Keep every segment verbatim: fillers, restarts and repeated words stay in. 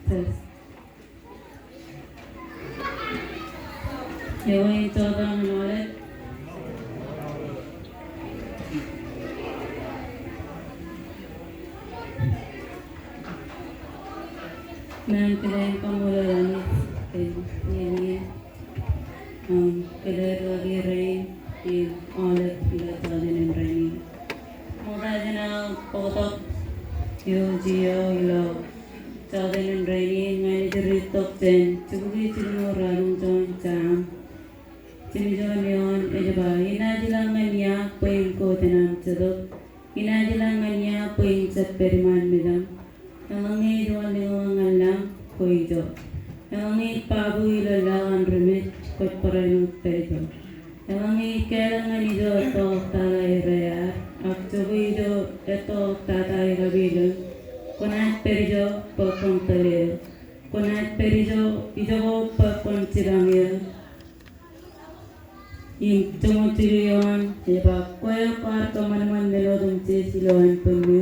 Test. Ewi, ej jota ñan aolep? Meḷeḷe in kaṃṃoolol Anij kōn iien in. Im, kōttar ḷọk rein im aolep ilo jota in rainin. Ṃokta jān aō bōktok eo ij iiō ilo jota in rainin, ña ij riit tok jān jibukwi jilñuul ralitōk juon jaṃ. Jimjuon eoon ej ba, inaaj ilañ ñan ia bwe in kōjin aṃ jetōb? Inaaj ilañ ñan ia bwe in jab pād iṃaan mejaṃ? Eḷaññe ej wanlōñḷọk ñan lañ, kwō ijo. Eḷaññe ej babu ilo laḷ an ri-mej, kwōj barāinwōt pād ijo. Eḷaññe ij kāālōt ñan ijo ettoḷọk tata iraar, ak jokwe ijo ettoḷọk tata ikapilōñ, kwōnaaj pād ijo bwe kwōn tōl eō. Kwōnaaj pād ijo, ijoko bwe kwōn jipañ eō. Im joñoul jilu eoon ej ba, kwe kwaar kōṃanṃan men otemjej ilowaan bwinnū,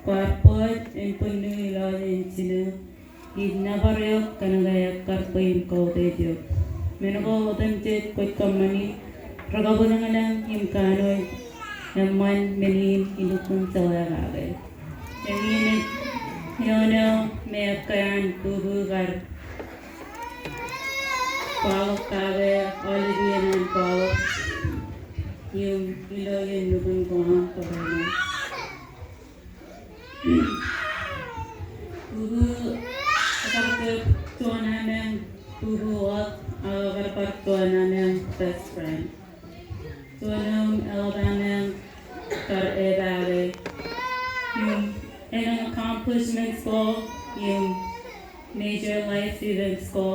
kwaar bōk ānbwinnū ilowaan ānjinō, im nōbar eok kōnke ekkar bwe in kautiej eok. Men ko otemjej kwōj kōṃṃani, rekabwilōñlōñ im kanooj eṃṃan men in ilukkuun jeḷā kake. Eñin ej eoon eo me ekkā an bukwi kar kwaḷọk kake aolep iien an kwaḷọk im ilo iien nukun ko aṃ barāinwōt. Bukwi ekar bar juon amān bukwi ḷọk, ak ekar bar juon amān best friend. Juon eo im eḷap amān kar epake. Im en accomplishments ko im major life events ko.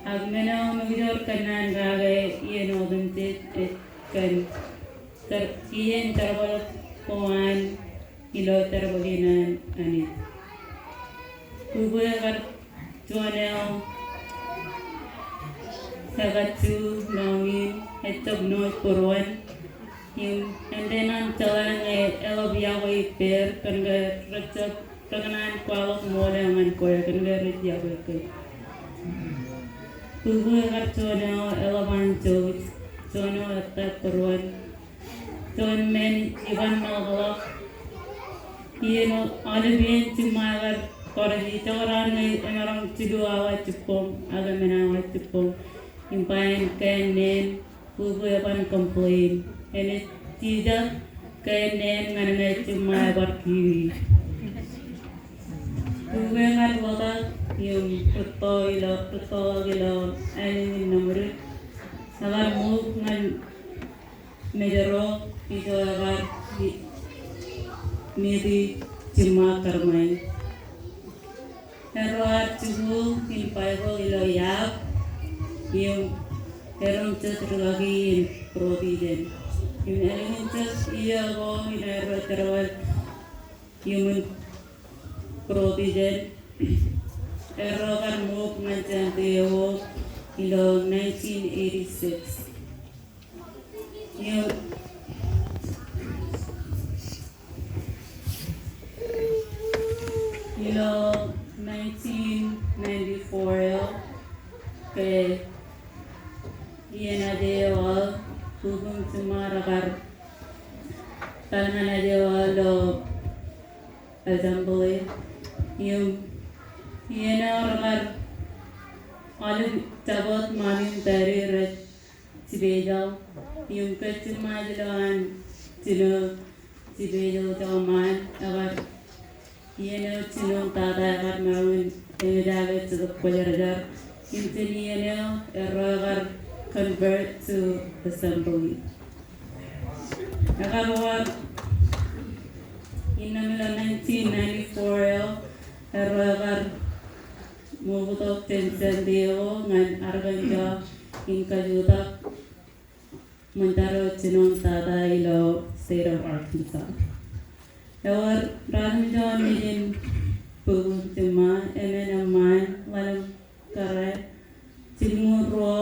Ak men eo im ej kōnnaan kake iien otemjej ej kōn kar iien jerbal ko an ilo jerbal in an Anij. Bukwi ekar juon eo ekar juon eo im ejjab note būruon. Im āindein an jeḷā ñe eḷap yokwe ippāer kōnke rejjab, rekōṇaan kwaḷọk ṃool eo ñan kwe kōnke rej yokwe kōj. Bukwi ekar juon eo eḷap an jouj, juon eo ettā būruon. Juon men iban meḷọkḷọk. Iien, aolep iien jiṃṃa ekar kọrọj, ijoko raan ṇe emaroñ jilu awa jibboñ ak emān awa jibboñ. Im ba en kōn neen, bukwi eban complain. Enaaj jijak kōn neen ñan ñe jiṃṃa ebar kiwi. Bukwi ekar ḷotak im rūtto ilo, rūttoḷọk ilo āne in Naṃdik. Ekar move ñan Mājro, ijo ekar meet jiṃṃa kōrṃae. Erro ear jikuuḷ in Baibōḷ ilo iab, im erom jet rūkaki in provision. Im ālikin jet iiō ko in erro jerbal iuṃwin provision, erro kar move ñan San Diego ilo nineteen eighty-six. Im ilo nineteen ninety-four eo ke iien eo aō, bukwi im jiṃṃa rekar kōṇaan eo aō ilo assembly. Im iien eo rekar aolep jabōt, ṃami im dadi rej jipejeḷ. Im ke jiṃṃa ilo an jino jipejeḷ ijo ṃaan, ekar iien eo jino im tata ekar maroñ in eñjake Jetōb Kwōjarjar. Im jān iien eo erro ekar convert to assembly. Ekar wōr innām ilo nineteen ninety-four eo, erro ekar move tok jān San Diego ñan Arkansas im kajutak ṃōn tar eo jino im tata ilo state of Arkansas. Ewōr raan in nejin bukwi im jiṃṃa, emān eṃṃaan, ḷalem kōrā, jilñuul ruo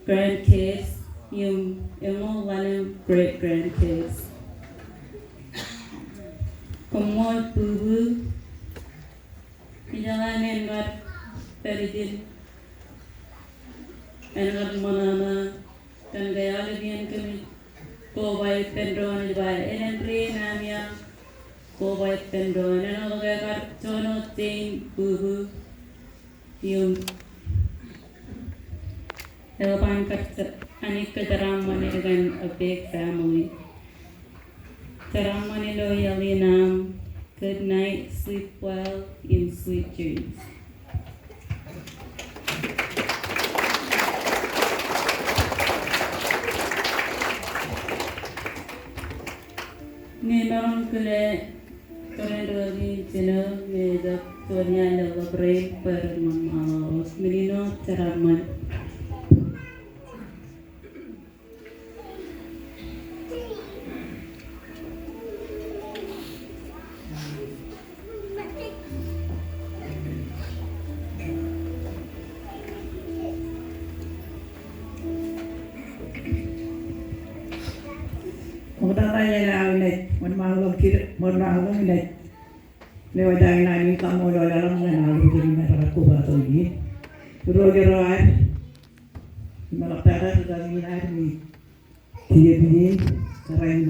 grandkids, im eñoul ḷalem great grandkids. Koṃṃool bukbuk. Ijeḷā ñe en kar pād ijin, en kar ṃōṇōṇō kōn ke aolep iien kōmij koba ippān doon ej ba, elōñ ri naan eo koba ippān doon. Āinwōt ke kar juon wōt jañin bukbuk im eḷap an kar, Anij kōjeraaṃṃan er kōn a big family. Jeraaṃṃan ilo iaḷ in aṃ. Good night, sleep well, and sweet dreams. Ñe emaroñ kile tōre in rikaki in jino, ñe ejab juon iaḷ eḷap rein bwe ren ṃōṇōṇō wōt. Men in wōt, jeraaṃṃan. Ṃoktata iien aō inaaj wōnṃaanḷọk jidik, wōnṃaanḷọk inaaj lewōj aō naan in kaṃṃoolol eḷap ñan aolep ijin im ear kobatok iien. Irooj ro ad, im eḷaptata rikaki in ad im Tijepijen, kōrā in,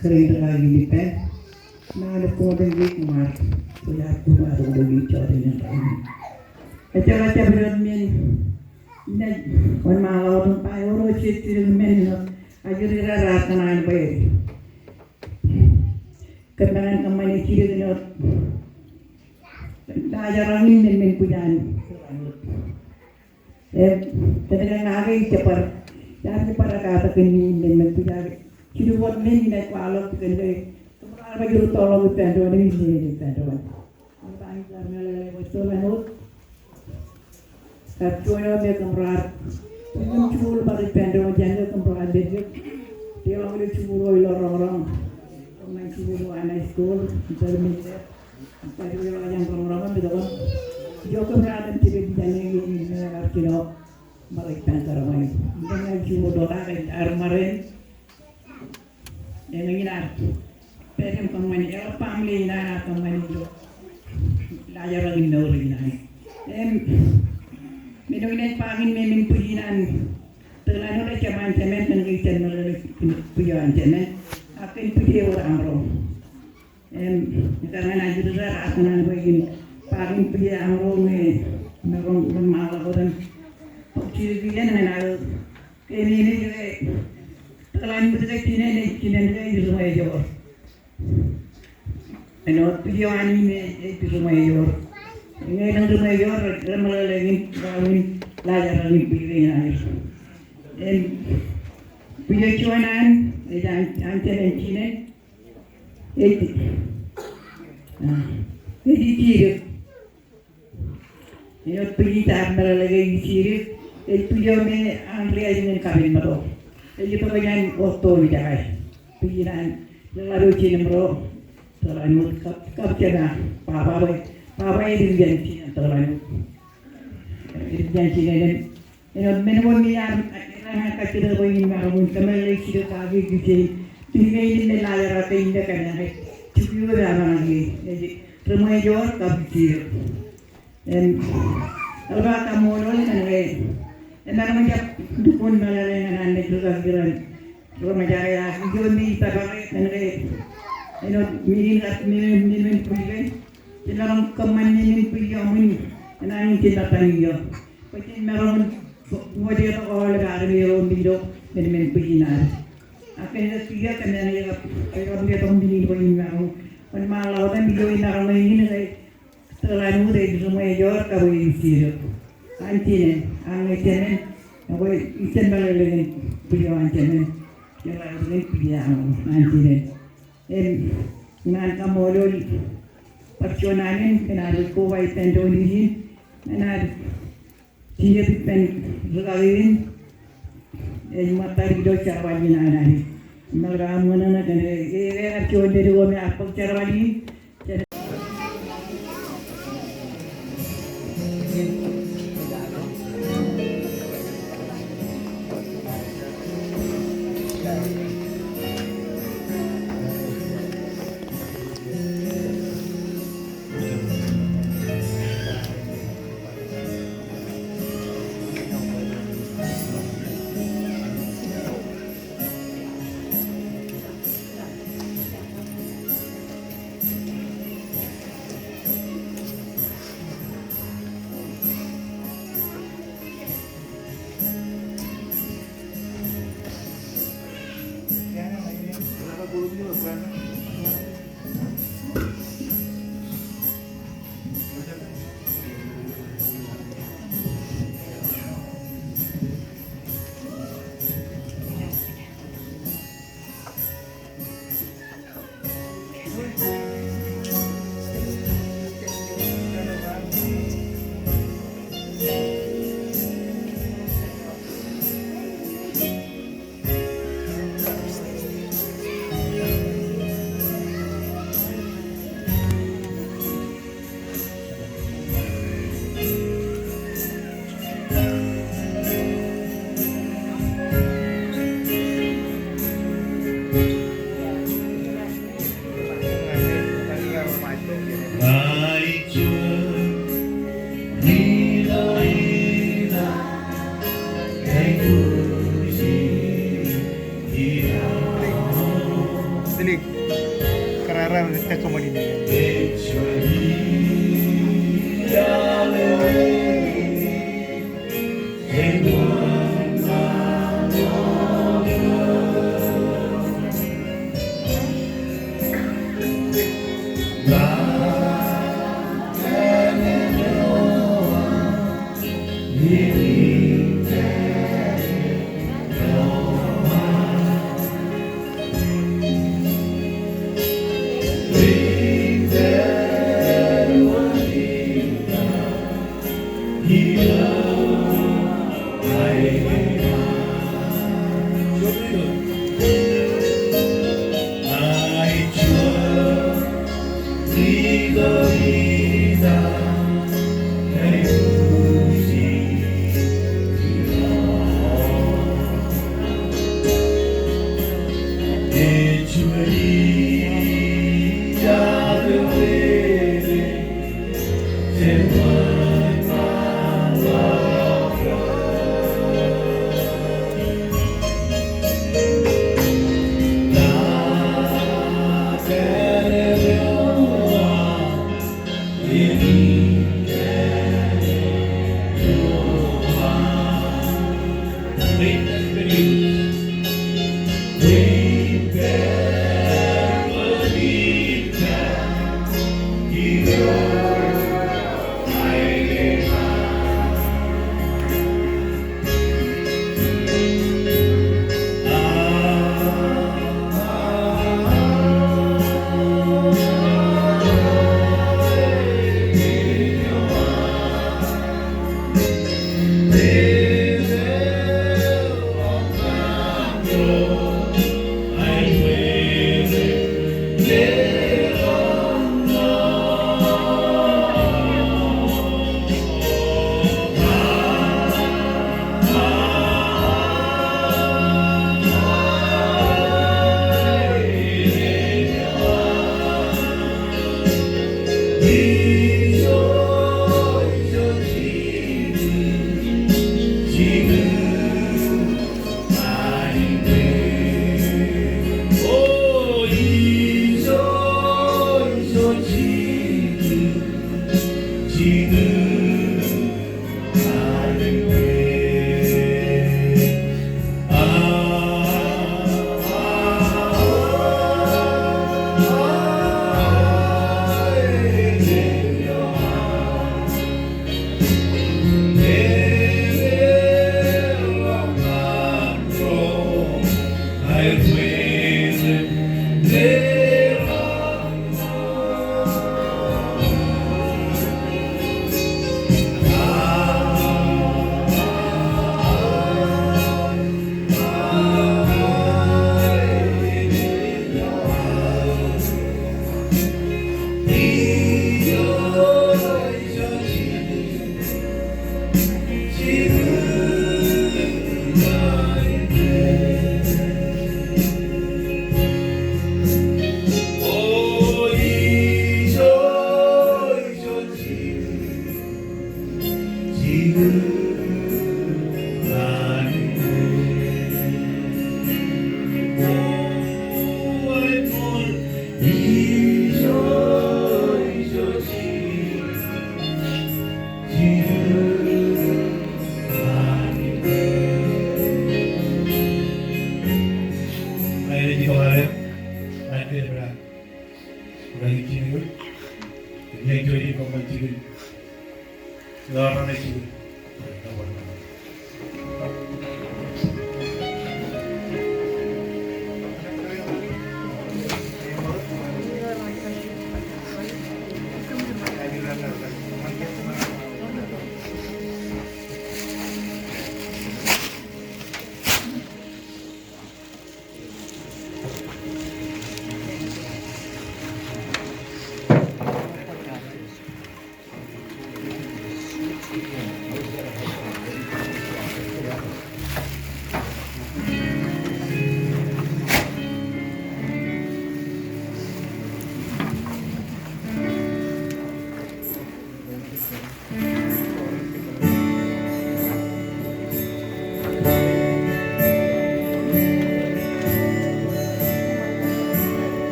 kōrā in rikaki in ippān. Naan eo koṃ otemjej koṃ ar, kwōj ar kobatok ilo iien jọteen in rainin. Ejjeḷọk jabdewōt men inaaj wōnṃaanḷọk wōt im ba ewōr jet jidik men eo ajri raar kōṇaan bwe kōm nañin kōṃṃane jidik āinwōt laajrak in men, men bwij an. Im kōnke ña ke ij jab bar, ij jab bar katak kōn men, men bwij ak jidik wōt men inaaj kwaḷọk kōnke kōmro ar baj rūttoḷọk ippān doon im ippān doon. Kar juon eo me kōmro ar, kōm jikuuḷ bar ippān doon jān ke kōmro ar lejjek. Deḷọñ ilo jikuuḷ eo ilo roñroñ. Kōm nañin jikuuḷ ilo high school, intermediate. Ak ilo roñroñ im itok. Ijo kōmro ar lejjek jān ke iien in me kar jino bar ippān kōrọọl. Im ña ij jikuuḷ tok ak ar ṃaren. Eñin ad pād im kōṃṃane, eḷap family in an ad kōṃṃane ilo laajrak in mour in an. Im men eo inaaj ba kōn men, men bwij in an, tōl āinwōt ejjab an jemān kōnke ij jab meḷeḷe bwij eo an jemān. Ak kōn bwij eo aṃro. Im ikar ñan ajri raar kōṇaan bwe in ba kōn bwij eo aṃro ñe emaroñ wōnṃaanḷọk wōt im bōk jidik iien ñan aō Ke eñin ke tōl āinwōt ke jinen, ej jinen ke ej ri ṃweijoor. Āinwōt bwij eo an in ej ri ṃweijoor. Ñe elōñ ri ṃweijoor remeḷeḷe in, ba in laajrak in bwij kein aer. Im bwij eo juon an, ej an, an jinen, jinen. Ej, ah, ej jidik. Āinwōt bwijin eo ear meḷeḷe ke ij jidik, ej bwij eo me an ri-ajri ñan kapenmeto. Ej itok jān wōt to ijekāi. Bwijin an, ḷap eo jinem ro, tōl āinwōt kab, kab jema, baba bwe, baba edik jān jinen tōl āinwōt. Edik jān jinen, āinwōt men ko me an, an kajjitōk bwe in maroñ in kōmeḷeḷe jidik kaki kijein. Bwij kein me laajrak kein me kōmeḷeḷe. Jidik eo ear maroñ in, ej ri ṃweijoor kab jidik. Im, eḷap aō kaṃṃoolol kōn ke emaroñ in jab lukkuun meḷeḷe ñan an naaj rūkaki raṇ ro ṃōjake ak ijo me ij tōpar kōn ke āinwōt men in kab men, men, men bwij ke emaroñ kōṃṃan men, men bwij eo ṃwin enañin jilọk tañi eo. Bwe jen maroñ in wōj etok aolep armej ro me ilo men, men bwij in ad. Ak kōn ke kiiō kōmeḷeḷe kab, kab letok men in bwe in maroñ wōnṃaanḷọk wōt im ijo emaroñ in ke Tōl āinwōt ej ri ṃweijoor kab ej jidik. An jinen, an ñe jemān, ekwe ij jab meḷeḷe kōn bwij eo an jemān. Jeḷā kōn bwij eo an, an jinen. Im, ñan kaṃṃoolol bar juon alen, kōn ad koba ippān doon in, ñan ad Jino ippān rūkaki in, ej ṃōttad ilo jerbal in an Anij. Im eḷap aō ṃōṇōṇō kōn ke, e, e, ear juon ledik eo me ear bōk jerbal in. Dilik, kōrā raar ej ta kōṃṃani.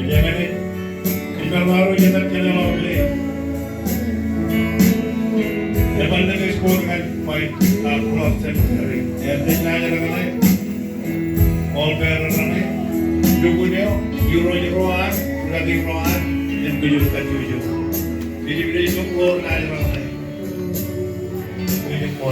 Eñin, kōjparok ro jet jen leḷọk ilo eban ṇe ke score ñan ṃae, a, Cross Cemetery. Ej naaj rōkaṇe, all bearer raṇe, lukkuun eo, irooj ro an, rūkaki ro an, en kōjro kajjojo. Ej ilo ilo ko naaj rōkaṇe. Ej ko.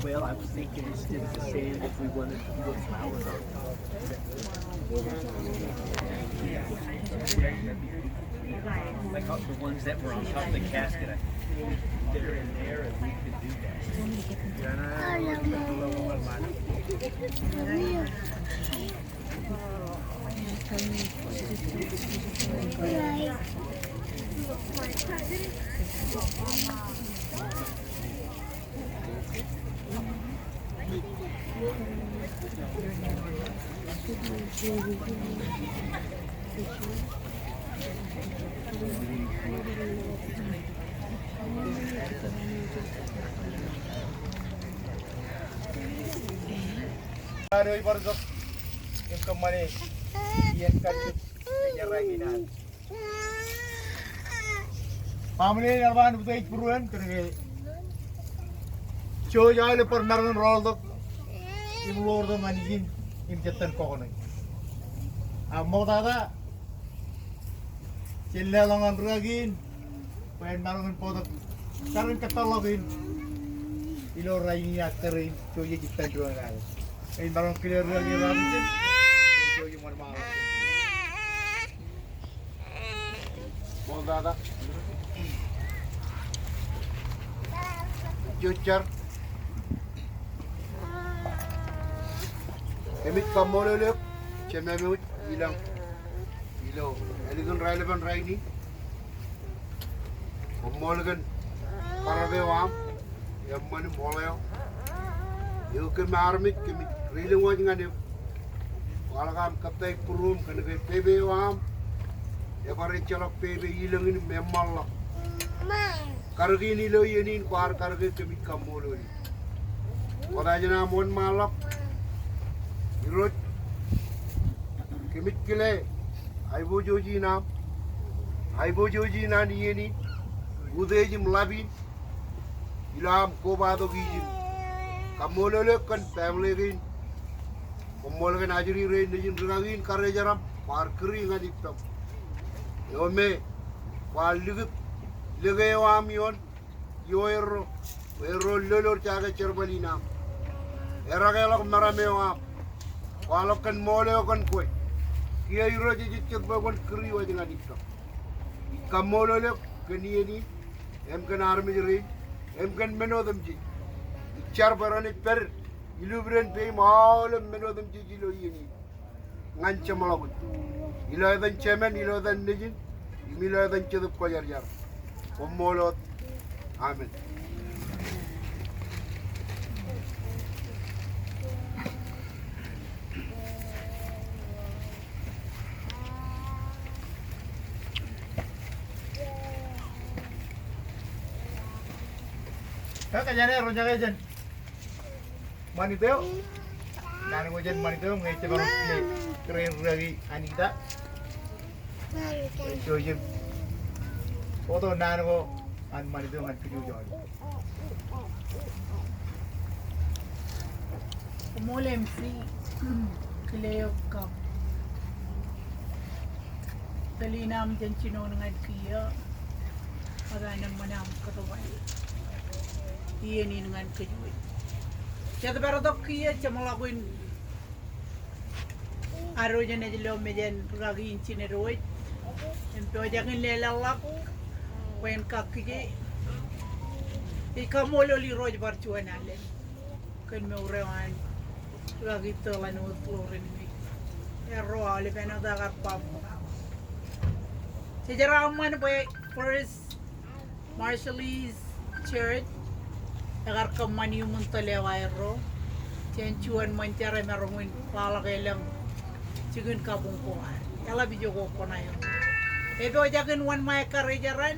Well, I was thinking instead of the sand, if we wanted to put flowers on top. Like, uh, the ones that were on top of the casket, I think they're in there, and we could do that. Bar eo ibar tok im kōṃṃane iien kajjitōk ej errā in an. Family in ear ba an utiej būruon kōnke jouj aolep bar maroñ in rọọltok im ḷoortok ñan ijin im jet iten kọkoṇe. A ṃoktata jen leḷọk ñan rūkaki in bwe en maroñ in bōktok kar in kōtḷọk in ilo rainin ak tōre in, jouj ej ippān doon aō. Ej maroñ kile rūkaki Robinson, jouj im wōnṃaanḷọk. Ṃoktata. Jouj jar. Kōmij kaṃṃoolol eok, Jemem eo ilañ. Ilo ālikin raelepen rainin, koṃṃool kōn karōk eo aṃ, eṃṃan im oḷeo. Eokwe armej kōmij reiloñ wōj ñan eok. Kwaḷọk aṃ kōttāik būruōṃ kōnke pepe eo aṃ ebar ejjeḷọk pepe ilōñ in im eṃṃanḷọk. Karōk in ilo iien in kwaar karōke, kōmij kaṃṃoolol eok. Kotajen aṃ wōnṃaanḷọk. Irooj, kōmij kile aiboojoj in aṃ, aiboojoj in an iien in, utiej im ḷap in, ilo aṃ kobatok ijin. Kaṃṃoolol eok kōn family kein. Koṃṃool kōn ajri rein nejin rūkaki in karijeram, kwaar kūri ñan ippaṃ. Eo me kwaar likūt lōke eo aṃ ioon ioerro, erro lolor jaake jerbal in aṃ. Erkeḷọk meram eo aṃ. Kwaḷọk kōn ṃool eo kōn kwe. Kiiō Irooj ejejjet bwe kwōn kūri wōj ñan ippaṃ. Ij kaṃṃoolol eok kōn iien in, im kōn armej rein, im kōn men otemjej. Ij jar bwe ren ej pād ilubden peiṃ aolep men otemjej ilo iien in ñan jeṃḷọkin. Ilo etan Jemān, ilo etan Nejin, im ilo etan Jetōb Kwōjarjar. Koṃṃool wōt. Amen. Kōjeañ ro jake jān ṃanit eo. Naan ko jān ṃanit eo ñe ejjab bar kile kōrā in rūkaki Anita. Ejjab bar wōt naan ko an ṃanit eo ñan kōj wōj. Koṃṃool MC, kile eok kab tōl in aṃ jān jinoin ñan kiiō, kōtaan eṃṃan aṃ kōtōpar iien in ñan kōj wōj. Jet bar tok kiiō jeṃḷọkin ad wōj enaaj lo mejān rūkaki in jined wōj im pojak in leḷọk bwe en kakkije. Ij kaṃṃoolol Irooj bar juon alen kōn mour eo an rūkaki Tōḷan wōt Loren im erro aolepen wōt ak kar baaṃ. Jej jeraaṃṃan bwe First Marshallese Church ekar kōṃṃan iuṃwin tōl eo aerro jān juon ṃōn jar emaroñ in kwaḷọk elōñ jikin kabuñ ko ad. Eḷap ijo ko kōṇaan eo. Epojak in wōnṃae ekkar eo jeran,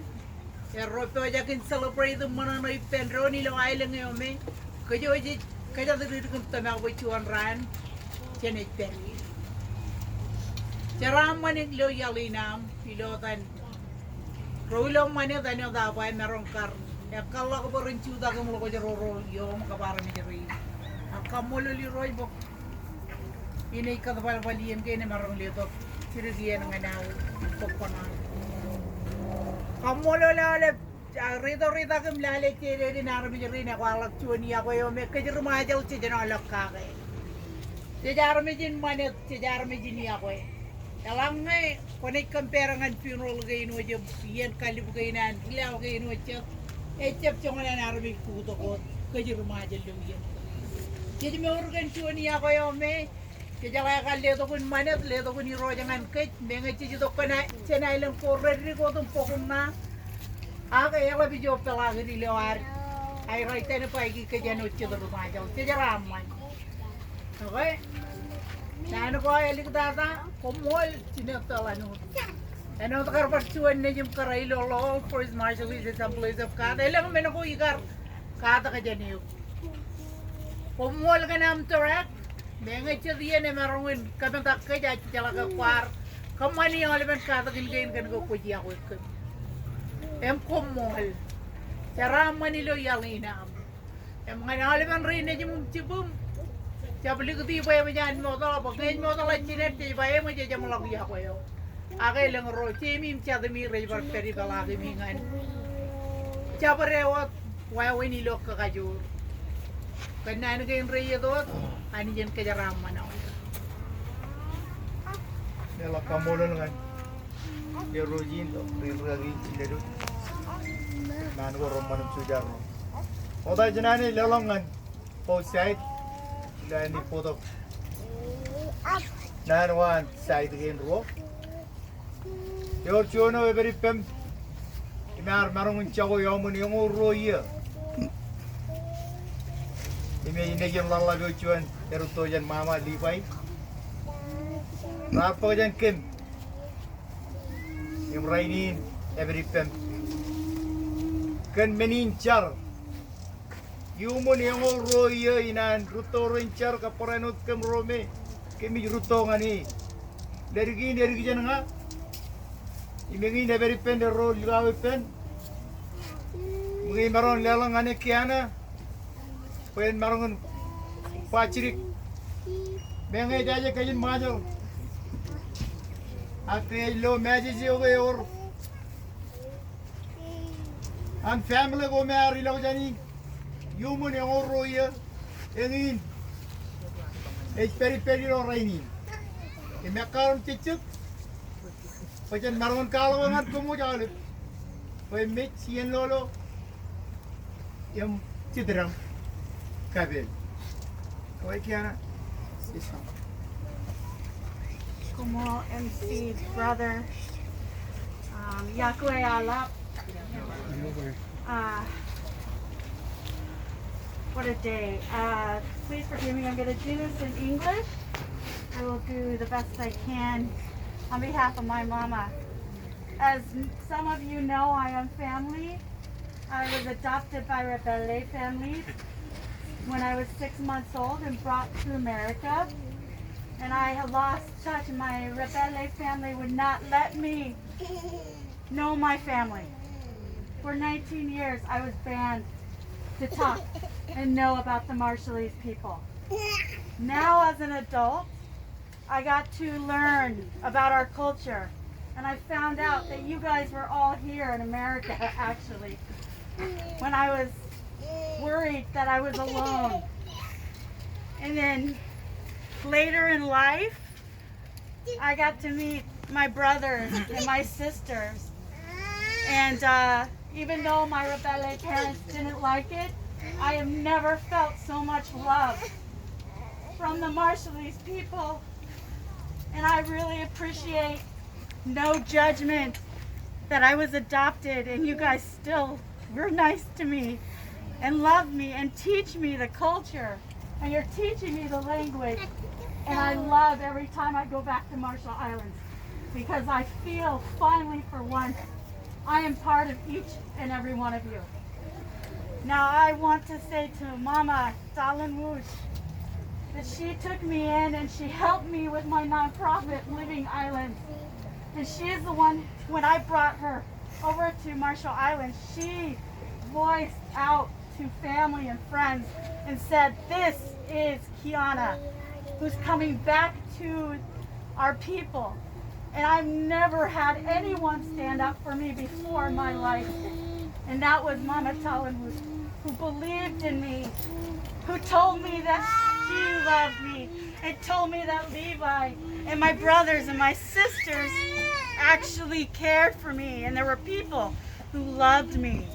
erro pojak in celebrate im ṃōṇōṇō ippān doon ilo aelōñ eo me kōj wōj jej kōjatdikdik im tōmak bwe juon raan jenaaj pād ie. Jeraaṃṃan ilo iaḷ in aṃ ilo etan ro ilo ṃanit āinwōt aō ba emaroñ kar ekkar ḷọk bwe ren jutak im ḷọk ro ro ioō im kab armej rein. Ak kaṃṃoolol Irooj bwe in ej kōtbalbal iien kein emaroñ letok jidik iien ñan aō bōk kōṇaan. Kaṃṃoolol aolep, a, ritok ritak im lale jeje in armej rein ekwaḷọk juon iọkwe eo me kōj ri Ṃajeḷ jej jino ḷọk kake. Jej armej in ṃanit, jej armej in iọkwe. Eḷaññe kwōnaaj compare ñan funeral kein wōj im iien kallib kein an ri laḷ kein wōj jet, ejjab joñan an armej kuktok wōt kōj ri Ṃajeḷ ilo iien. Jej mour kōn juon iọkwe eo me kōjeḷā ekar letok in ṃanit, letok in Irooj ñan kōj, meñe jej itok kōn a-, jān aelōñ ko reddik wōt im bok im ṇa. Ak eḷap ijo peḷaakid ilo ad, aer identify kōj āinwōt jet ri Ṃajeḷ. Jej jeraaṃṃan. Okay? Naan ko āliktata, koṃṃool, jined tōl āinwōt. Āinwōt kar bar juon nejūṃ kōrā ilo Lowell First Marshallese Assemblies of God. Elōñ men ko ikar katak jān eok. Koṃṃool kōn aṃ direct, meñe jet iien emaroñ in kōmetak kōj, ak jeḷā ke kwaar kōṃṃani aolepen katakin kein kōn ke kwōj iọkwe kōm. Im koṃṃool. Jeraaṃṃan ilo iaḷ in aṃ. Im ñan aolepen ri nejūṃ im jibūṃ, jab likūti bwe eṃōj an mootḷọk, bwe ñe ej mootḷọk jined jej ba eṃōj, ej jeṃḷọk iọkwe eo. Ak elōñ ro, jeiṃ im jatumi rej bar pād ipeḷaakimi ñan jabdewōt wāween ilo kakajoor. Kōn naan kein reiiet wōt, Anij en kōjeraaṃṃan aolep. Leḷọk kaṃṃoolol ñan erro in, ri rūkaki in jined wōj. Naan ko reṃṃan im jujar ro. Oktak jān an leḷọk ñan both side, ilo an bōktok naan ko an side kein ruo. Ewōr juon eo epād ippem im ear maroñ in jako iuṃwin eñoul ruo iiō. Im ej nejin ḷōḷḷap eo juon erūtto jān ṃaṃa, Levi. Raar bōk jān kōm. Im rainin epād ippem kōn men in jar. Iuṃwin eñoul ruo iiō, inaan rūtto rein jar kab barāinwōt kōm ro me kōmij rūtto ñan e. Ledik in edik jān ña. Im eñin epād ippān erro likao ippān. Im ñe imaroñ leḷọk ñan e kiiō ṇe bwe en maroñ in ba jidik. Meñe ej aje kajin Ṃajeḷ, ak ke ej lo message eo ke ewōr an family ko me ear ilọk jān e iuṃwin eñoul ruo iiō, eñin ej pād ippād ilo rainin. Im ekkar im jejjet Bwe jen maroñ in kwaḷọk ñan koṃ wōj aolep bwe mej iien lolo im jitdaṃ kapeel. Kwe kiana. Koṃ wōj M C brother. Um, yokwe aolep. Uh, what a day. Uh, please forgive me, I'm gonna do this in English. I will do the best I can on behalf of my mama. As some of you know, I am family. I was adopted by Repelle family when I was six months old and brought to America. And I had lost touch. My Repelle family would not let me know my family. For nineteen years, I was banned to talk and know about the Marshallese people. Now, as an adult, I got to learn about our culture, and I found out that you guys were all here in America, actually, when I was worried that I was alone. And then later in life, I got to meet my brothers and my sisters. And uh, even though my Repelle parents didn't like it, I have never felt so much love from the Marshallese people. And I really appreciate no judgment that I was adopted and you guys still were nice to me and loved me and teach me the culture. And you're teaching me the language. And I love every time I go back to Marshall Islands because I feel finally for once I am part of each and every one of you. Now I want to say to Mama Talon Woosh that she took me in and she helped me with my nonprofit, Living Islands. And she is the one, when I brought her over to Marshall Islands, she voiced out to family and friends and said, "This is Kiana, who's coming back to our people." And I've never had anyone stand up for me before in my life. And that was Mama Talon, who, who believed in me, who told me that she loved me, and told me that Levi and my brothers and my sisters actually cared for me, and there were people who loved me.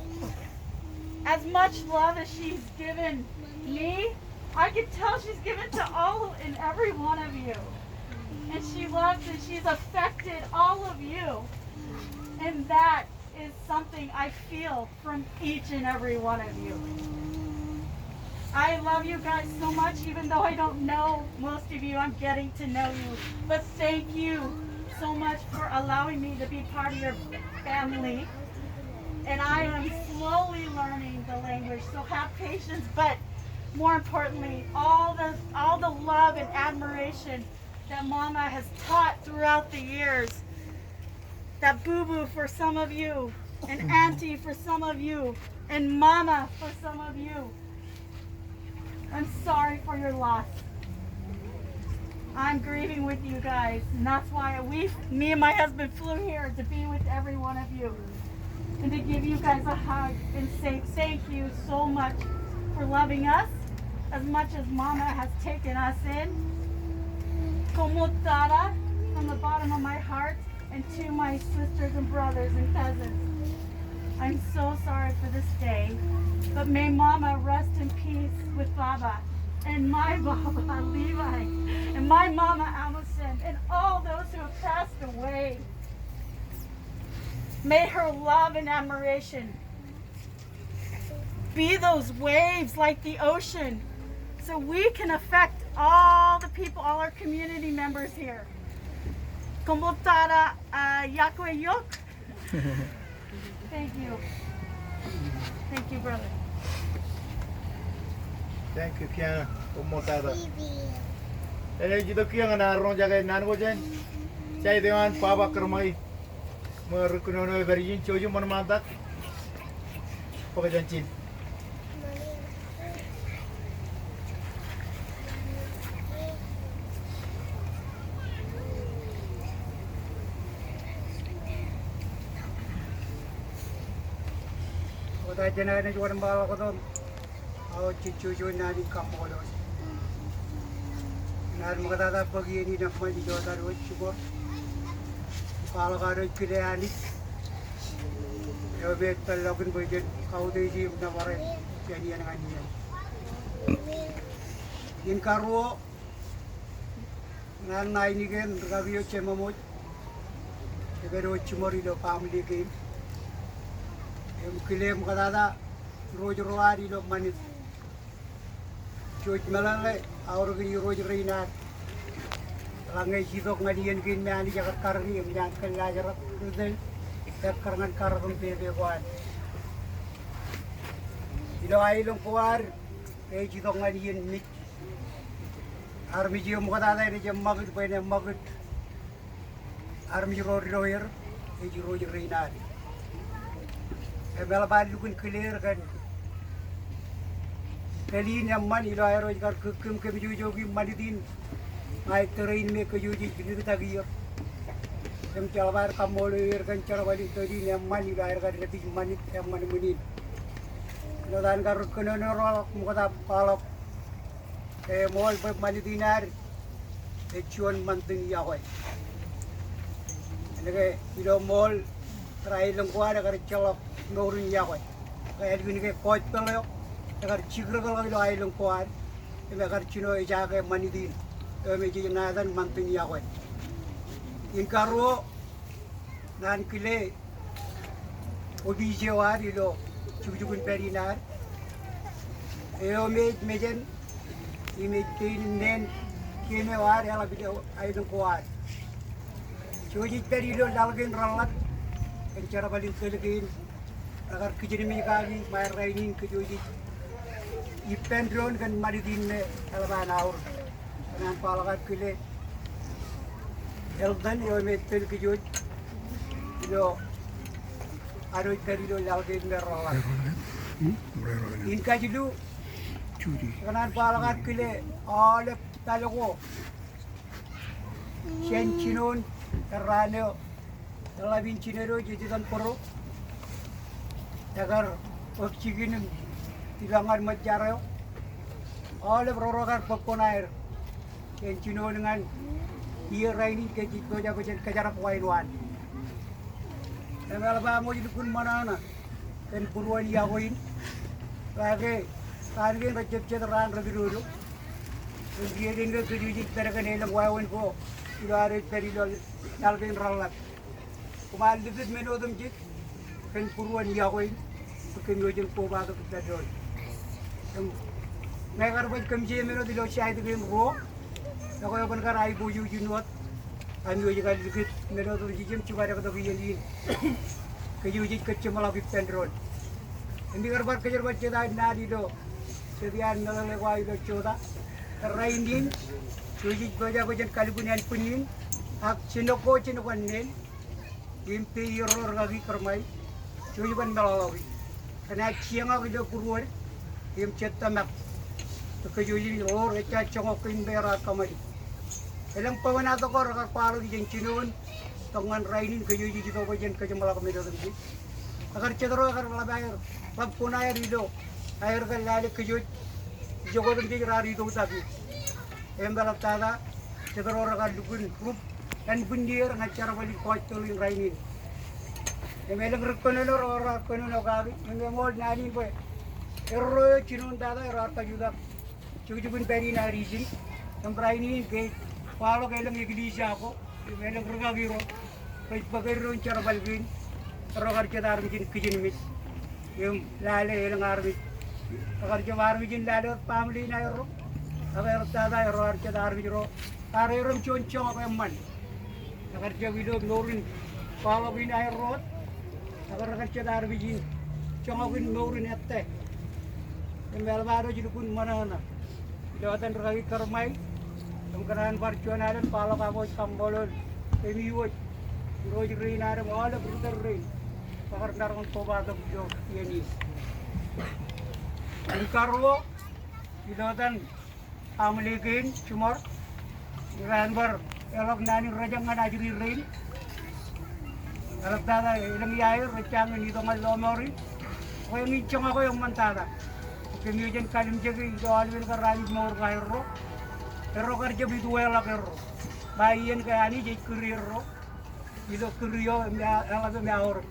As much love as she's given me, I can tell she's given to all and every one of you. And she loves and she's affected all of you. And that is something I feel from each and every one of you. I love you guys so much, even though I don't know most of you, I'm getting to know you. But thank you so much for allowing me to be part of your family. And I am slowly learning the language, so have patience. But more importantly, all the all the love and admiration that Mama has taught throughout the years. That boo-boo for some of you, and auntie for some of you, and mama for some of you. I'm sorry for your loss. I'm grieving with you guys, and that's why we, me and my husband flew here to be with every one of you and to give you guys a hug and say thank you so much for loving us as much as Mama has taken us in. Koṃṃool tata from the bottom of my heart and to my sisters and brothers and cousins. I'm so sorry for this day, but may Mama rest in peace with Baba and my Baba Levi and my Mama Allison and all those who have passed away. May her love and admiration be those waves like the ocean, so we can affect all the people, all our community members here. Koṃṃool tata, uh, yokwe eok. Thank you. Thank you, brother. Thank you, Kiana. Koṃṃool tata. Enaaj itok kiiō ñan ad roñjake naan ko jān. Jej ito an Baba Kōrmaki. Ṃōk ri kōnono ej pād ijin jouj im wōnṃaantak. Bōk jān ijin. Wōt ij jenaaj wōnṃaanḷọk kōto. Aolep jejjo juon naan in kaṃṃoolol. Naan ṃoktata bōk iien in eṃṃan ilo ad wōj jibwe. Kwaḷọk ad ej kile Anij eo me ej peḷḷọkin bwe jen kautiej im nōbar jān iien ñan iien. In karuo, ñan ainikien rikaki eo Jememwōj, ekwe eo jiṃor ilo family kein, im kile ṃoktata irooj ro ad ilo ṃanit. Jej meḷeḷe aorōkin irooj rein ad. Eḷaññe ej itok ñan iien kein me Anij ekar karōki im ñan kōllaajrak ri tōl, ekkar ñan karōk im pepe ko ad. Ilo aelōñ ko ad, ej itok ñan iien mej. Armej eo ṃoktata enaaj eṃṃakūt bwe en eṃṃakūt armej ro dido er, ej irooj rein ad. Im eḷap ad lukkuun kile er kōn tōl in eṃṃan ilo aer ej kar kūkkūm kōmjoojoki ṃanit in ña ij tōre in me kōjwōj ej likūtaki er. Im jeḷap ad kaṃṃoolol er kōn jerbal in tōl in eṃṃan ilo aer kar dāpij ṃanit eṃṃan ṃwiin in. Āinwōt an kar ri kōnono ro ḷọk ṃokta kwaḷọk, eṃool bwe ṃanit in ad ej juon ṃantin iọkwe. Elōñ ke ilo ṃool kar aelōñ ko ad ekar ejjeḷọk mour in iọkwe. Ke ālikin ke gospel eo ekar jikūtkōḷọk ilo aelōñ ko ad, im ekar jino ejaake ṃanit in, eo me jej ṇa etan ṃantin iọkwe. In karuo, ñan kile opiij eo ad ilo jukjuk in pād in ad, eo me ej mejān im ej kein im neen kien eo ad eḷap ilo aelōñ ko ad. Jej pād ilo laḷ kein reḷḷap kōn jerbal in tōl kein, rekar kijenmej kaki ṃaer rainin kōjwōj ej ippān doon kōn ṃanit in me eḷap an aorōk. Kōn an kwaḷọk ad kile Elton eo me ej tōl kōjwōj ilo ad wōj pād ilo laḷ kein me reḷḷap. In kajilu, kōn an kwaḷọk ad kile aolep pālle ko jān jinoin erraan eo eḷap in jined eo jej itok bōro, ekar bōk jikin im ipañ ñan ṃōj jar eo. Aolep ro rekar bōk kuṇaer jān jinoin ñan iiō rainin ke jej pojak bwe jen kōjerọp wāween waan. Im eḷap aṃ wōj lukkuun ṃōṇōṇō kōn būruon iọkwe in. Ba ke raan kein rej jab jet raan repidodo. Im kiiō jen ke kōjwōj ej pād kōn elōñ wāween ko ilo ad ej pād ilo laḷ kein reḷḷap. Koṃ ar likūt men otemjej kōn būruon iọkwe in bwe kōm eo jen kobatok ippān doon. Im ñe kar baj kōmjej men otemjej ilo side kein ruo, ekwe open kar aiboojoj in wōt, ami wōj kar likūt men otemjej im jibadekdek iien in. Kōjwōj ej kōjjeṃḷọk ippān doon. Im ikar bar kōjerbal jet aō naan ilo jet iaan meḷeḷe ko aō ilo jota. Rainin, kōjwōj ej pojak bwe jen kalbwin ānbwinnin, ak jinōk ko jinōk ānneen, im peier ro rikaki kōrṃae, jej ban meḷọkḷọki. Kōn aō jiañ eo ilo būruod, im jet tōmak. Kōjwōj ej ḷoor, ejja joñak kein me raar kōṃṃani. Elōñ bwebwenato ko rekar kwaḷọk jān jinoin, tok ñan rainin kōjwōj ej itok bwe jen kōjeṃḷọk men otemjej. Ekar jet ro ekar ḷap aer, ḷap kuṇaer ilo aer kar lale kōjwōj ijoko otemjej raar itoutaki. Im eḷaptata, jet ro rekar lukkuun rup ānbwinnier ñan jerbal in gospel in rainin. Im elōñ ri kōnono ro raar kōnono kaki, im eṃool naan in bwe erro eo jinoin tata erro raar kajutak jukjuk in pād in ad ijin. Im rainin ke ej kwaḷọk elōñ eklejia ko im elōñ rikaki ro rej bōk eddoin jerbal kein, erro kar jet armej in kijenmej im lale elōñ armej. Ekar jab armej in lale wōt family in aerro, ak eḷaptata erro ar jet armej ro raar erom juon joñak eṃṃan. Ekar jab ilo mour in kwaḷọk in aerro wōt, ak erro kar jet armej in joñak in mour in ettā. Im eḷap ad wōj lukkuun ṃōṇōṇō ilo etan rikaki kōrṃae, im kōṇaan bar juon alen kwaḷọk aṃ wōj kaṃṃoolol kōm wōj, irooj rein ad im aolep ri tōl rein rekar maroñ in kobatok ilo iien in. In karuo, ilo etan family kein jiṃor, ikōṇaan bar eḷap naan in rōjañ ñan ajri rein. Eḷaptata elōñ iaer rej jañin itok ñan lọmọọr in. Ekwe eñin joñak eo eṃṃan tata. Kōm eo jen kalimjeki ilo aolepen kar Anij mour ko aerro. Erro kar jab itueḷọk erro. Ba iien ke Anij ej kūr erro. ilo kūr eo im eḷap im eaorōk.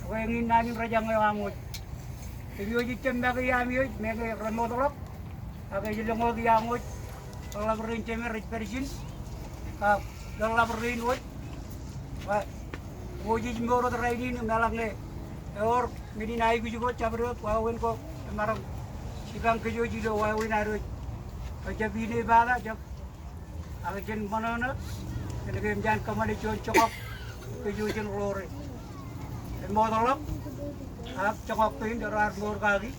Ekwe eñin naan in rejañe eo aṃ wōj. Im eo ej jab make iaami wōj, make remootḷọk, ak ej lōñoot iaṃ wōj, reḷap rein jemed rej pād ijin, ak reḷap rein wōj. Bwe wōj ej mour wōt rainin im eḷaññe ewōr men in aikuj ko jabdewōt wāween ko emaroñ jipañ kōj wōj ilo wāween ad wōj. Bwe jab ine bata, jab Ak jen ṃōṇōṇō, kōnke eṃōj an kōṃṃane juon joñak kōj wōj in ro re emootḷọk, ak joñak kein ro raar mour kaki,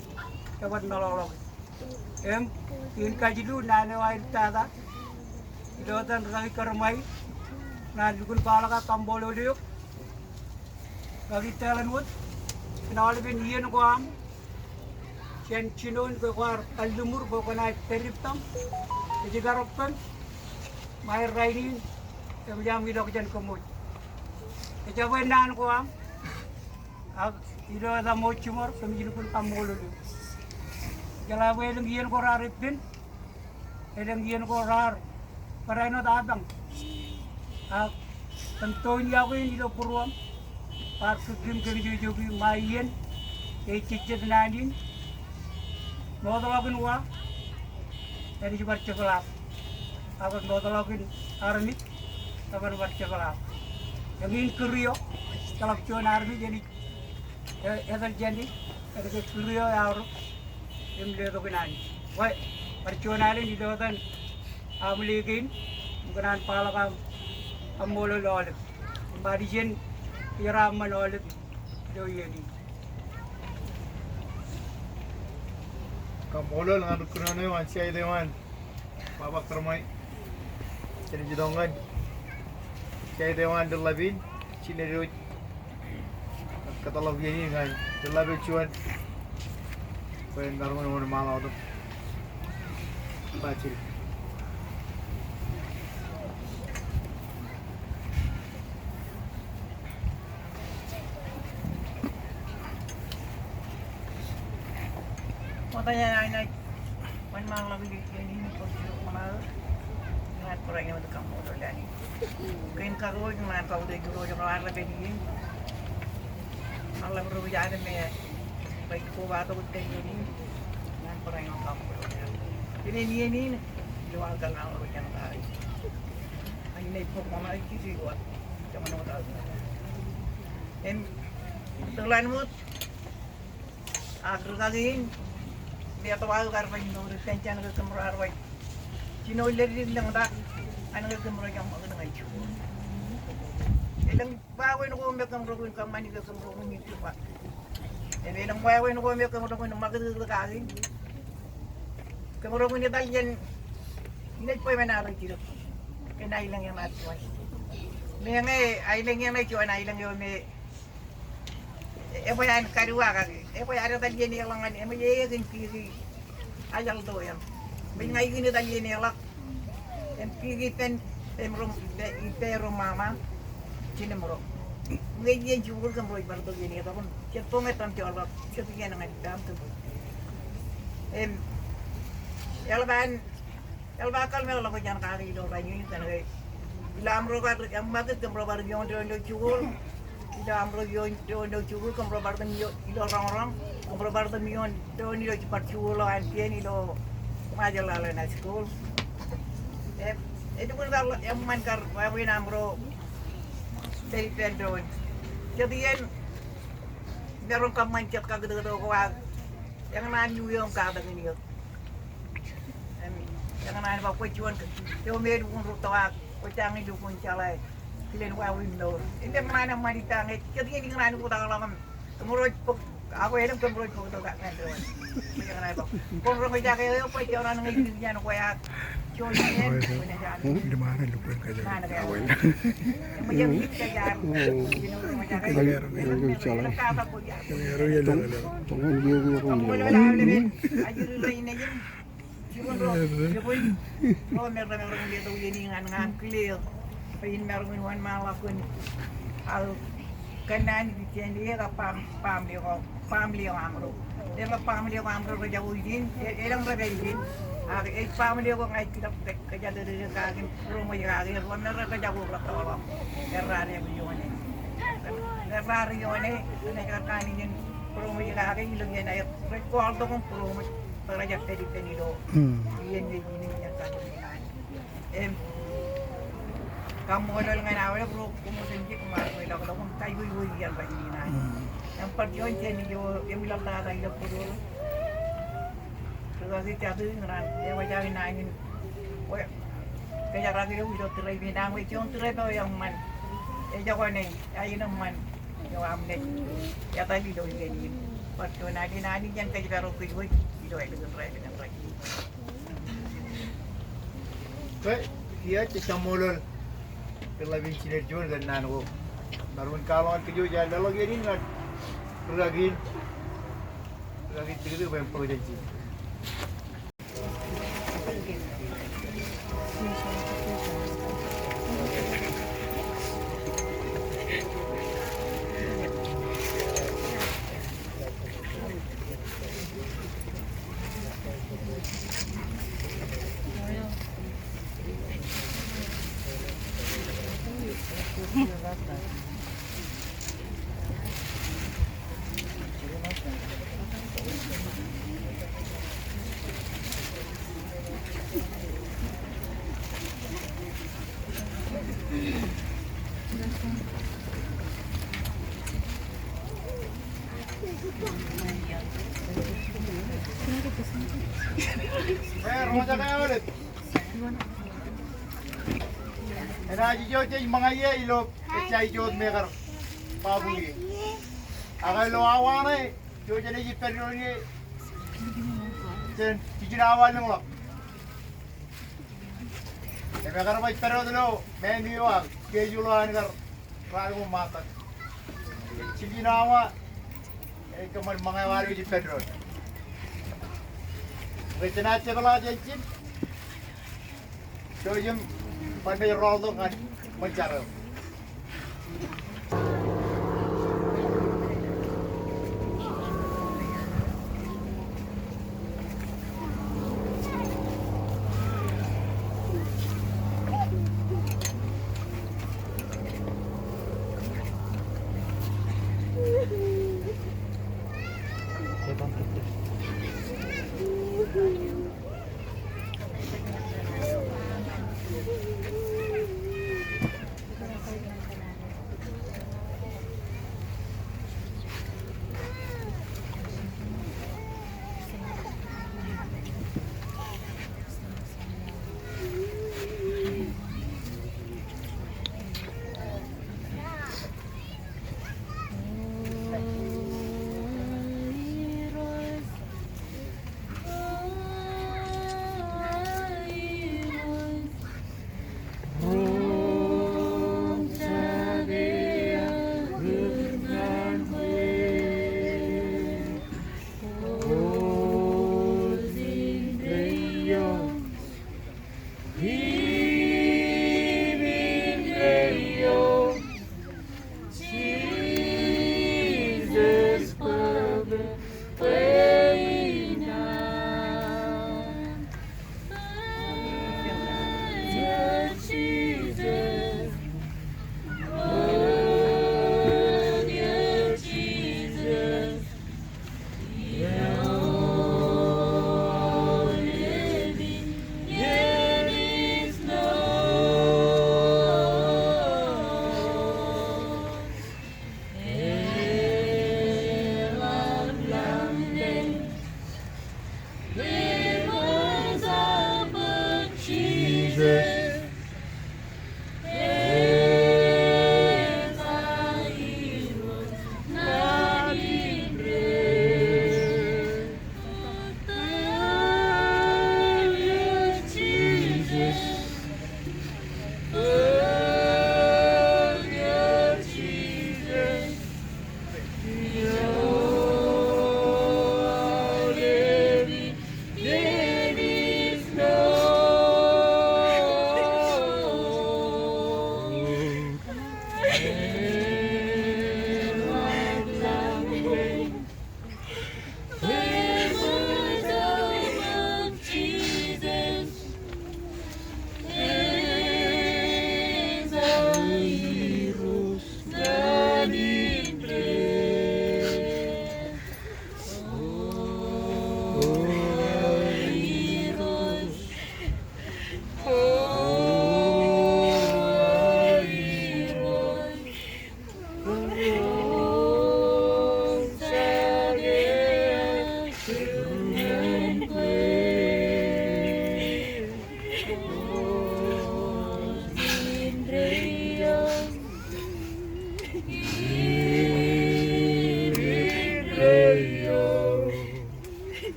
jeban meḷọkḷọk. Im in kajilu naan eo aelōñ tata, ilo etan ri-kōṃṃani, naan lukkuun kwaḷọk ak kaṃṃoolol eok, Rikaki Tōḷan wōt, kōn aolepen iien ko aṃ jān jinoin ke kwaar kalliṃur bwe kwōnaaj pād ippaṃ, ej ikarōk kōm, ṃae rainin, eṃōj aṃ ilọk jān kōm wōj. Ejabwe naan ko aṃ, ak ilo etaṃ wōt jiṃor, kōmij lukkuun kaṃṃoolol eok. Jeḷā bwe elōñ iien ko raar eppen, elōñ iien ko raar bōraen wōt apañ. Ak kōn toon iọkwe in ilo būruōṃ, kwaar kūkkiim kōm ijo ijoki ṃae iien ej jejjet naan in. Mootḷọk in wa enaaj bar jepḷaak. Ak mootḷọk in armej eban bar jepḷaak. Eñin kūr eo, eḷap juon armej enaaj E, etal jān e, kōnke kūr eo eaorōk im letok in Anij. Bwe bar juon alen ilo etan aaṃle kein im kōṇaan kwaḷọk aṃ kaṃṃoolol aolep. Im bar ijin eo raar ṃan aolep ilo iien in. Kaṃṃoolol ñan ri-kōnono eo an Saitewaan. Baba Kōrṃae, jen jitōñ ñan Saitewaan ilo ḷap in, jined wōj, kōtḷọk iien in ñan ilo ḷap eo juon, bwe en maroñ in wōnṃaanḷọk tok. Baj jidik. Wōt eo an, ij wōnṃaanḷọk ilo iien in bwe kwōn kōṃṃan, ñan barāinwōt kaṃṃoolol eo an. Kein karuo, ñan kautiej ro ro arlep iien in. Arlep ro rej ad me rej kobatok iien in, ñan barāinwōt kaṃṃoolol eo an. Ilo iien in, ilo aō kōnnaan ro jān kaki. Ak inaaj bōk ṃōṇōṇō ilo aō kōnnaan. Im tōl eo an wōt, ak rikaki in, im etto aō kar baj mour ippān jān ke kōmro ar baj jino leddik lōñtak, an ke kōmro jeṃḷọkin ñan jikuuḷ. Elōñ wāween ko me kōmro kwōn kōṃṃani ke kōmro kwōn ippān. Im elōñ wāween ko me kōmro kwōn ṃakūtkūt kaki. Kōmro kwōn etal jān, inaaj bwe men eo rej jilōk. Kōn aelōñ eṇ ad juon. Meñe aelōñ eṇ ej juon aelōñ eo me Ebwe an kaduwakaki, ebwe ad etal iien eḷọk ñan, eṃōj eō kōn kiki ajḷọk to eṇ. Eṃōj ña ikōṇaan etal iien eḷọk. Im kiki ippān, im ro, ippān ro ṃaṃa, jinōm ro. Ñe iien jikuuḷ kōmro ej bar tok iien etok im, jet boñ etal joḷọk, jet iien ñan ippaṃ kōmro. Im, eḷap an, Eḷap aō kōḷmānḷọkjeṇ kake ilo rainin kōnke ilo aṃro kar eṃṃakūt kōmro bar ioon doon ilo jikuuḷ. Ilo aṃro ioon doon ilo jikuuḷ kōmro bar ioon ilo roñroñ. Kōmro bar ioon doon ilo bar jikuuḷ eo an kien ilo Ṃajeḷ Island High School. E, elukkuun kar eṃṃan kar wāween aṃro pād ippān doon. Jet iien maroñ kōṃṃan jet kakūtkūt ko ak eñṇaan eo im katakin eō. Im, eñṇaan ba kwōj juon ke, eo me elukkuun rūtto ak kwōj jañin lukkuun jeḷā kilen wāween mour. Im eñṇaan eṃṃan ippa ñe, jet iien eñṇaan ej bōktok ḷọk im, kōmro ej bōk, ak elōñ kōmro ej bōktok ñan doon. Eñṇaan ba, kwōn roñjake eō bwe joñan ñe ilik iaan kwe ak juon iien, kwōnaaj. Jibūn ro, jibūn, ro me rej maroñ in letok iien in ñan ña im kile eō bwe in maroñ in wōnṃaanḷọk kōn aō kōnnaan ijin jān eō kab baaṃle ko, baaṃle eo aṃro. Eḷap baaṃle ko aṃ rej jako ijin, e-, elōñ rej pād ijin. Ak ej baaṃle ko ña ij ilọk ke-, kōjatdikdik kake im būroṃōj kake, eḷap men rej jako rej tōḷọk. Erraar ioone. Erraar ioone, enaaj kar kanooj in būroṃōj kake, ilo iien aer rej kwaḷtok im būroṃōj, bwe rej jab pād ippān ilo. Hmm. Iien eo ijin im iien kajoor in an. Im kaṃṃoolol ñan aolep ro koṃ otemjej, koṃ ar ri ilọk ḷọk im kajujuj iien rej in an. Mm. Im bar juon jān ijo eṃwilaḷ tata ilo būruō. Rikaki Jatū, ñan eo ej aō naan in, kōjerak ilo, ilo trip in aṃ, juon trip eo eṃṃan. Ejako ṇe, aenōṃṃan eo aṃ naaj etal ilo iien in. Bar juon alen Anij en kōjparok kōj wōj ilo ālikin raelep in rainin. Ke, kiiō jej kaṃṃoolol kōn ḷap in jined juon kōn naan ko. Maroñ in kwaḷọk ñan kōj wōj aer leḷọk iien in ñan rūkaki in. Rūkaki in tikdik bwe en bōk jān ijin. Enaaj ijo jej ṃōñā ie ilo ejja ijo wōt me kar babu ie. Ak ilo awa ṇe, ijo jenaaj ippān doon ie jān jiljino awa limḷọk. Im ekar baj pād wōt ilo menu eo ak schedule eo an kar raan ko ṃaantak. Jiljino awa, ej kōṃṃan ṃōñā eo ad wōj ippān doon. Ke jenaaj jepḷaak jān ijin. Jouj im bar naaj rọọltok ñan ṃōn jar eo.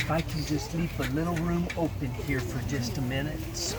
If I can just leave a little room open here for just a minute. So.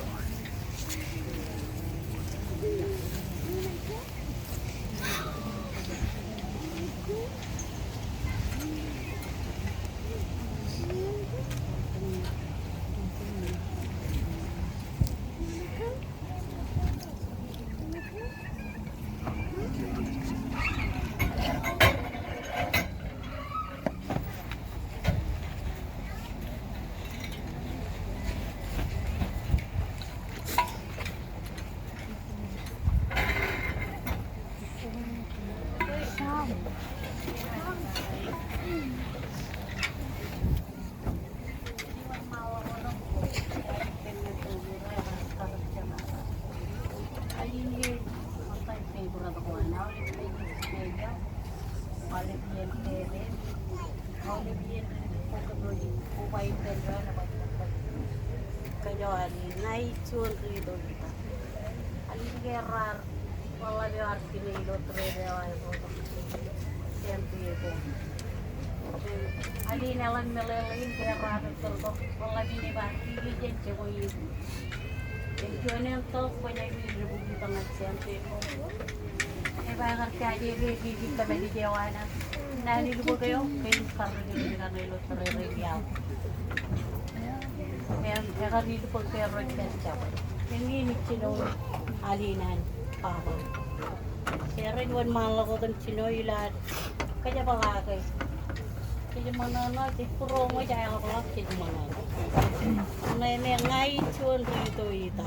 Kōjro alin, ña ij juon ri ito ita. Alin ke raar ḷap eo ear kine ilo trip eo aer ro San Diego. Alin eḷap meḷeḷe in ke raar ej tōl tok ḷap in ej ba ri jen jokwe in. Ej juon eṇ tok bwe ña ij debukwi tok ñan San Diego. Ej ba ekar jaje ke ej kōmālij eo an naan in bōk eo ke ij kar ri jen kanooj ilo tōre ro iiō. Im ekar ilbōk ke rej pād jabōt. Eñin ij jino alin an baba. Ej rej wōnṃaanḷọk wōt im jino ilo ad kōjepḷaake. Jej ṃōṇōṇō, jej būroṃōj, aeḷapḷọk jej ṃōṇōṇō. Ñe me ña ij juon ri ito ita.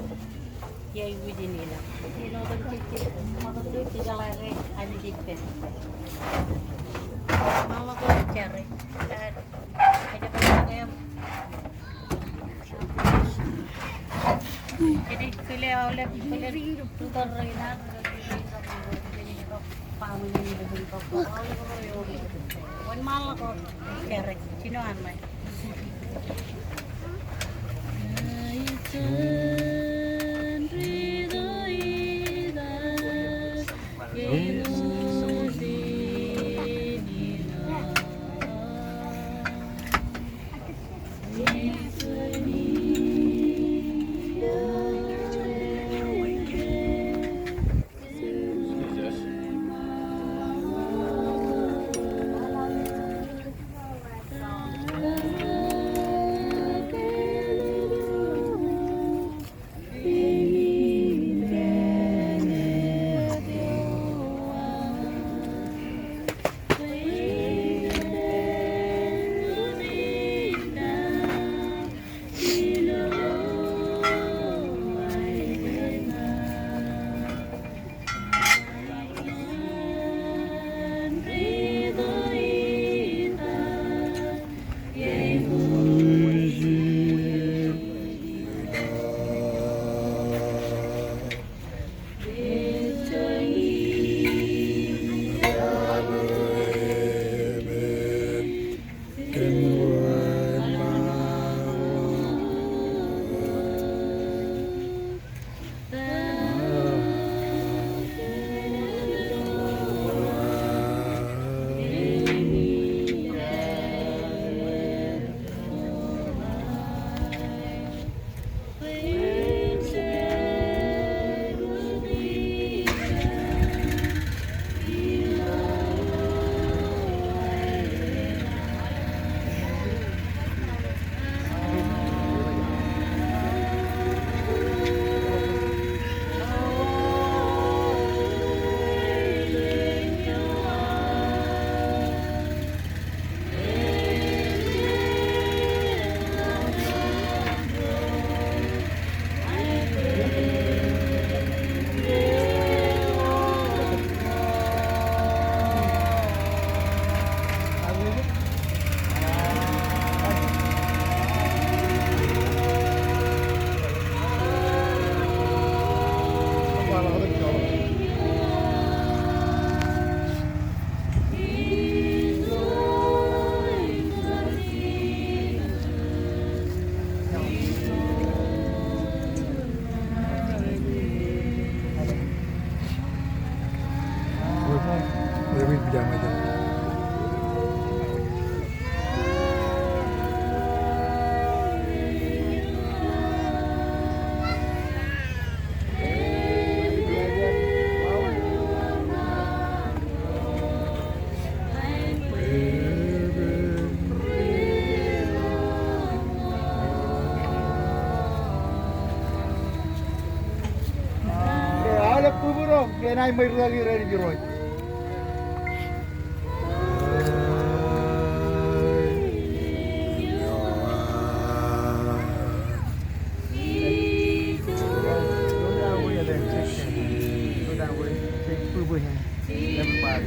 Iar wūjin ilo. Āinwōt im jej, ṃōttan jej jeḷā ke Anij ej pād. Ṃaanḷọk wōt jar. Ej kōjepḷaake. Jej kile aolep, kile tūtōl rein ad. Wōnṃaanḷọk wōt, jar, jino an ṇe. Aṃ ṃōj ri-tōl in raṇ in Irooj. Go that way. Take, take boo-boo hand. Everybody.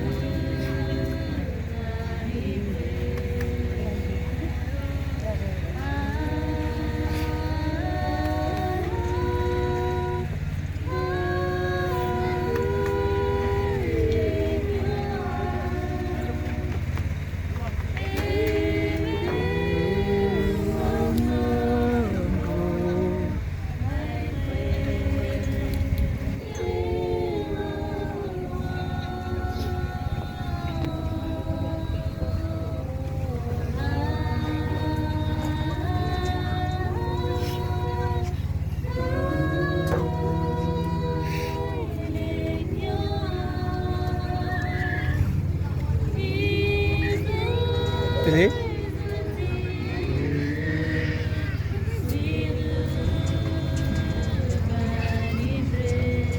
Tile?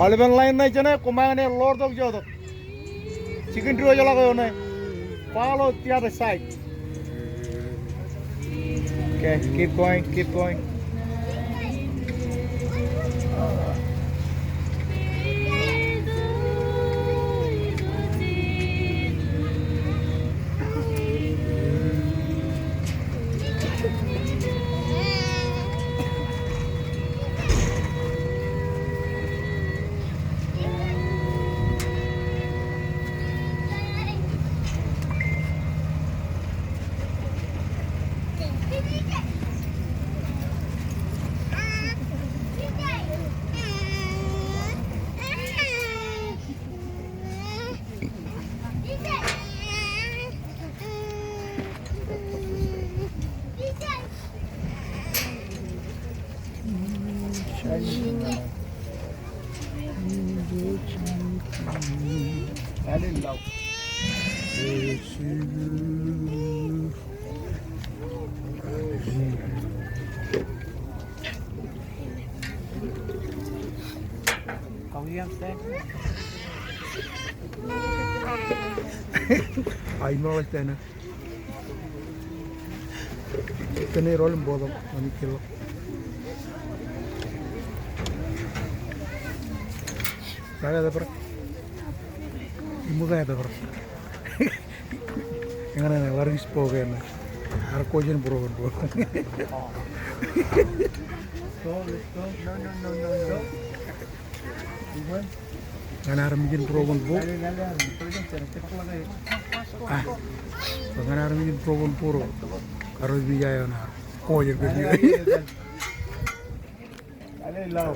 Aolepen line ṇe jeṇe, koṃ ñe ḷoortok jotok. Jikin diwōjḷọk eo ṇe. Follow the other side. Okay, keep going, keep going. Aimọḷọk tena. Tene rol im bọtọm, ami kilo. Kaka teprak. Imuta teprak. Eñin eṇ, ewōr ij bōk eṇ. Ear ko jān bro, bro. Ñan armej in bro bro. Ah. Ñan armej in bro bro. Karo bija eo na. Ko jān bro. No.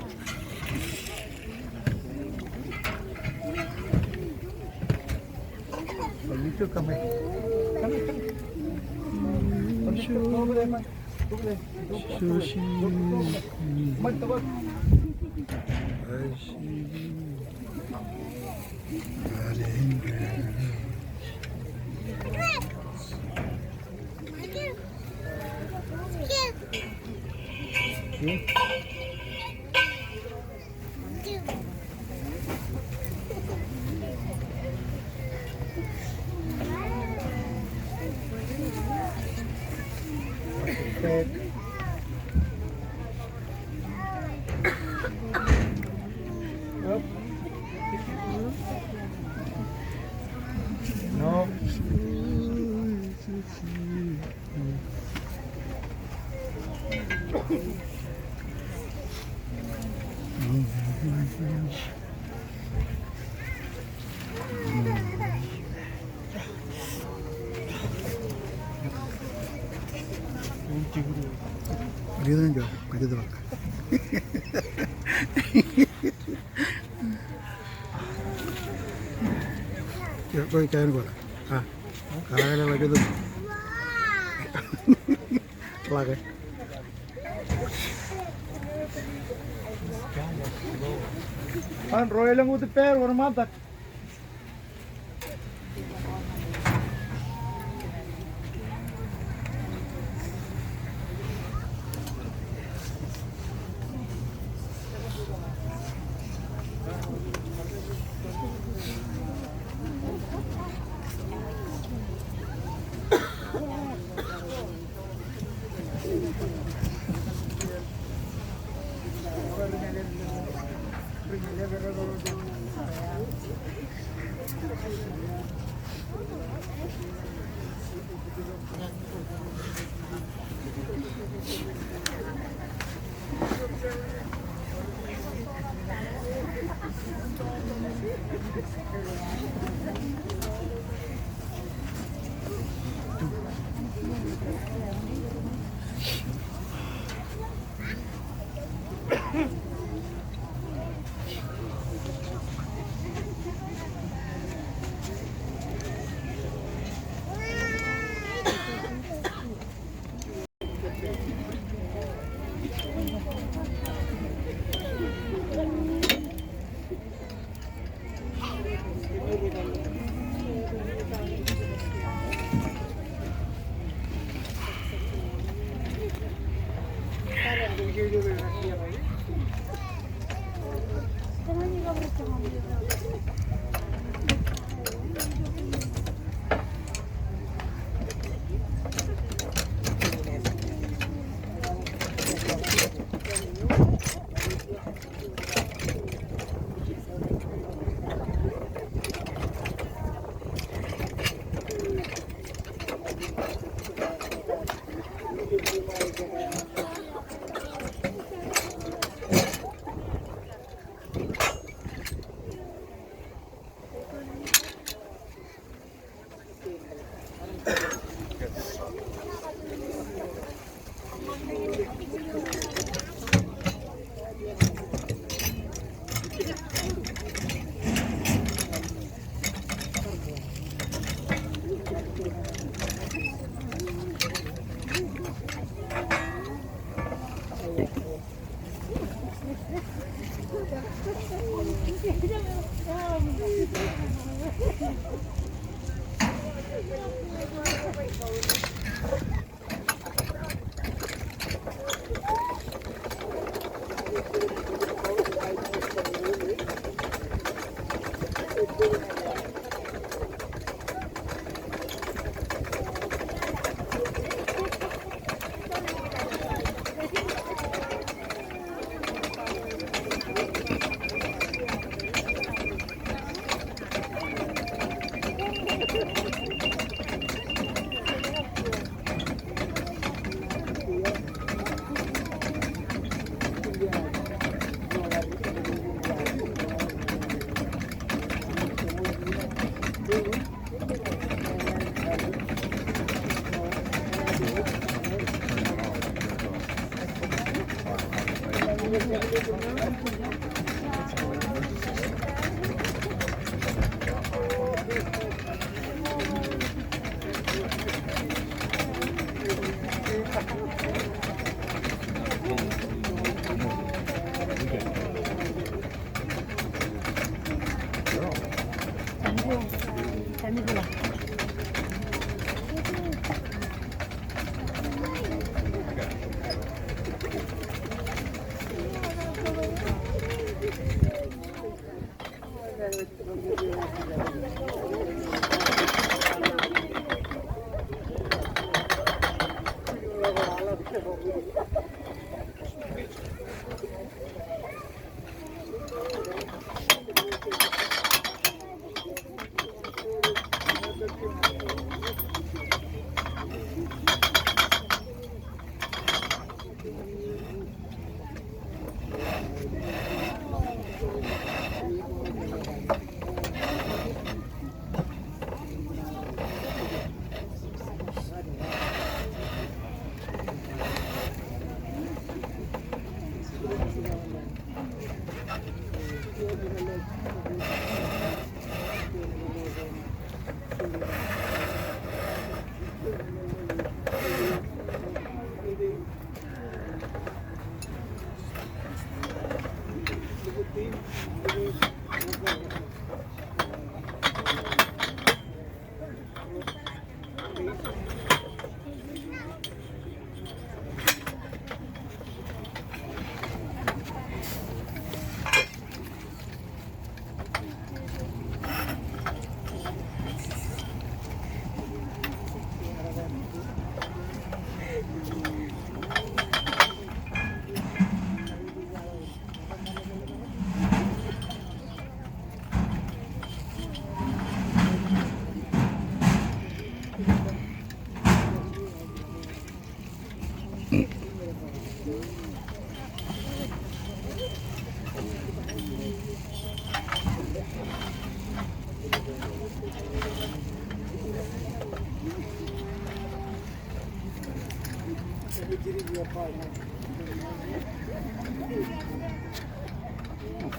Kōn ro elōñ wōt ippāer wōnṃaantak.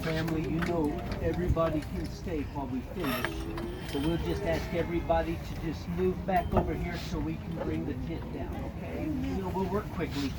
Family, you know everybody can stay while we finish, but we'll just ask everybody to just move back over here so we can bring the tent down, okay? You know, we'll work quickly.